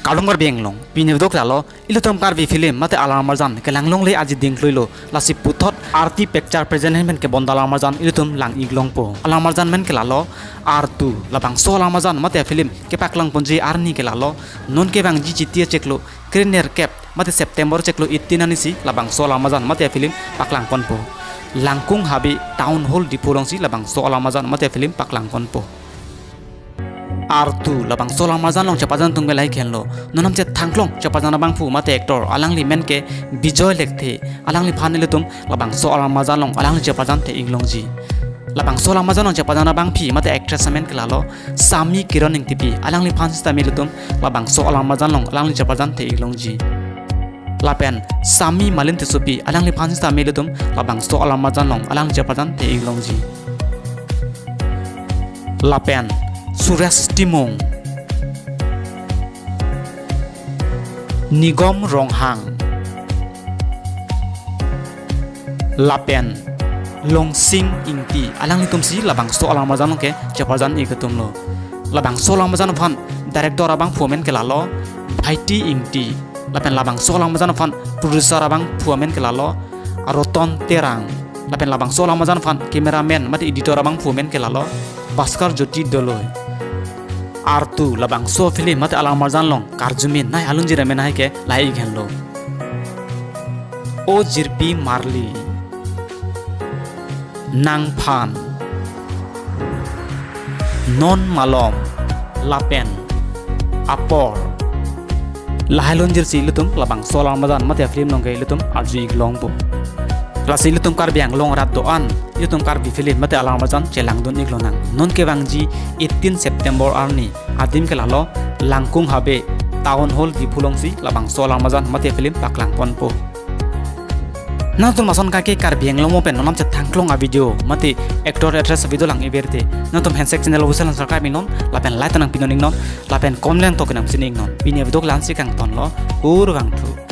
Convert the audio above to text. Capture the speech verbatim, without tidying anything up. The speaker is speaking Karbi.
Kardom Karbi Anglong, pini avideo ke lalo, ilitum Karbi film mate alam arjan kelang longle aji dingkluilo, lasi puthot Aarti Picture present ahin pen kebonta alam arjan ilitum lang-ik longpo. Alam arjan pen ke lalo, Artu, labangso alam arjan mate film kepaklang ponji arni ke lalo, non kevangji Chiti achiklo krenerkep mate September chiklo eighteen arni si labangso alam arjan mate film paklang ponpo. Langkung Habe Town Hall Diphu alongsi labangso alam arjan mate film paklang ponpo. Artu, labangso alam arjan along chepajan atum ke lahai henlo. Non namchet thangklong chepajan abangphu mate actor, alangli men ke Bijoy Lekthe, alangliphan ilitum labangso alam arjan along alangli chepajan the-ik longji. Labangso alam arjan along chepajan abangpi mate actress amen ke lalo Sami Kiran Engtipi, alangliphan sitame ilitum labangso alam arjan along alangli chepajan the-ik longji. Lapen Sami Malin Tissopi, alangliphan sitame ilitum labangso alam arjan along alangli chepajan the-ik longji. Lapen Suresh Timung, Nigom Ronghang, lapen Longsing Ingti, alanglitumsi labangso alam arjan along ke chepajan-ik atumlo. Labangso alam arjan aphan director abangphu amen ke lalo Bhaiti Ingti, lapen labangso alam arjan aphan producer abangphu amen ke lalo Roton Terang, lapen labangso alam arjan aphan cameraman mate editor abangphu amen ke lalo Bhaskar Jyoti Doloi. Artu, labangso film mate alam arjan along karjume nai alunjir amen hai ke lahai henlo: O Jirpi Marli, Nangphan, Non Malom, lapen Apor. Lahai alunjirsi ilitum labangso alam arjan mate film along ke ilitum arju-ik longpo. Lasi ilitum Karbi Anglong arat do-an, ilitum Karbi film mate alam arjan chelangdun-ik lonang. Non kevangji eighteen September arni, adim ke lalo Langkung Habe Town Hall Diphu alongsi labangso alam arjan mate film paklang ponpo. Nangtum lason kake Karbi Anglong mo pen non namchet thangklong avideo mate actor actress avideo lang-ik birte, nangtum Handshake channel official subscribe-ik non, lapen like ta nangpinon-ik non, lapen comment along tok nangsin-ik non. Pini avideo ke la-ansi kangtonlo, kurvangthu.